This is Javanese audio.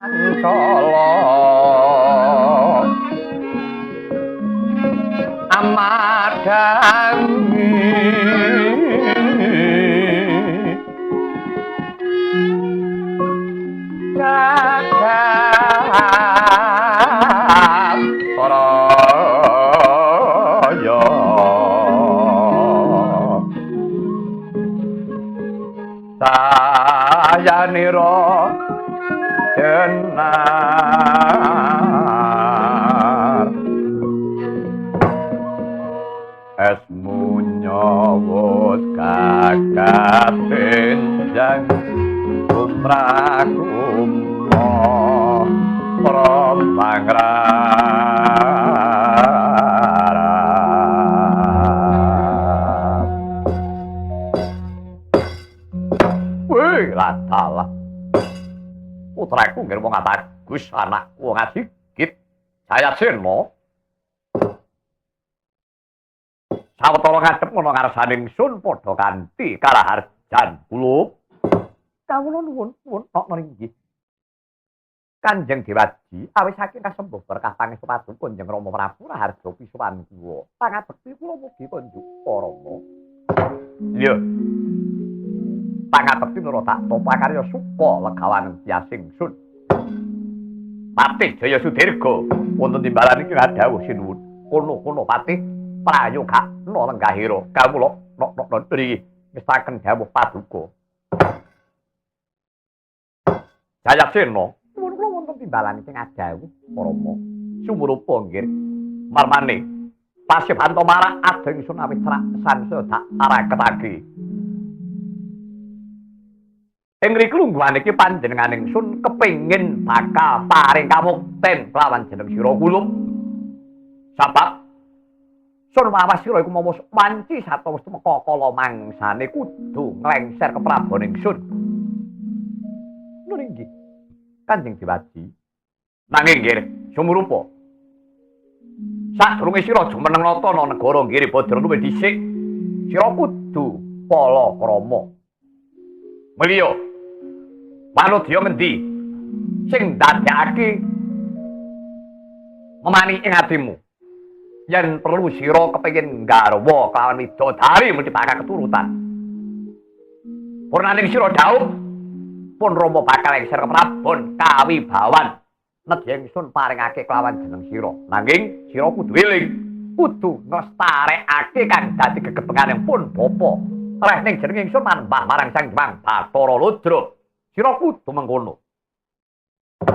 Pancala Amadangi Jagat Raya Sayanira Jenar Esmu nyawut kakat benjang Kumrakumo Prombang raras. Wih, latalah. Putraku nggih wong bagus, anakku wong asigit. Jayasena. Sawetara ngadhep ngono ngarsane ingsun padha kanthi karaharjan kula. Kawula nuwun nuwun nok inggih. Kanjeng Dewaji awis saking kasembuh berkah pangestu paduka Kanjeng Rama Prabu Raharja pisuwan kula. Pangabekti kula mugi konjuk parama. Iya. Pangabekti nura tak tapa karya suka legawan tias ingsun. Patih Jaya Sudirga wonten timbalan iki ngadhawuh sinuwun. Kono-kono Patih prayogakna lenggahira. Kawula nok nok niki ngestaken dawuh paduka. Jayasena nuwun kula wonten timbalan iki ngadhawuh parama. Sumurupa nggih. Marmane Pasibanta marak adoh ingsun awit cerak sansaya dak araketake. Ing mriku lungguhan iki panjenengan ingsun kepengin bakal paring kamukten kelawan jeneng sira kulup. Sabab sun wawas sira iku mawa wanci sarta wis tumeka kala mangsane kudu nglengser keprabon ingsun. Nun inggih. Kanjeng Dewaji. Nanging nggih, sumurupa. Sadurunge sira jumeneng nata negara Giri Badra luwih dhisik, sira kudu palakrama. Mulya manudya ngendi sing ndadekake memani ing atimu? Yen perlu sira kepengin nggarwa kelawan widodari mesti bakal keturutan. Purnaning sira dhaup pun Rama bakal lengser keprabon kawibawan nedya ingsun paringake kelawan jeneng sira. Nanging sira kudu eling, kudu nglestarekake kang dadi gegebengan pun bapa. Reh ning jeneng ingsun manembah marang Sang Hyang Bathara Ludra. Sira kudu mengkono.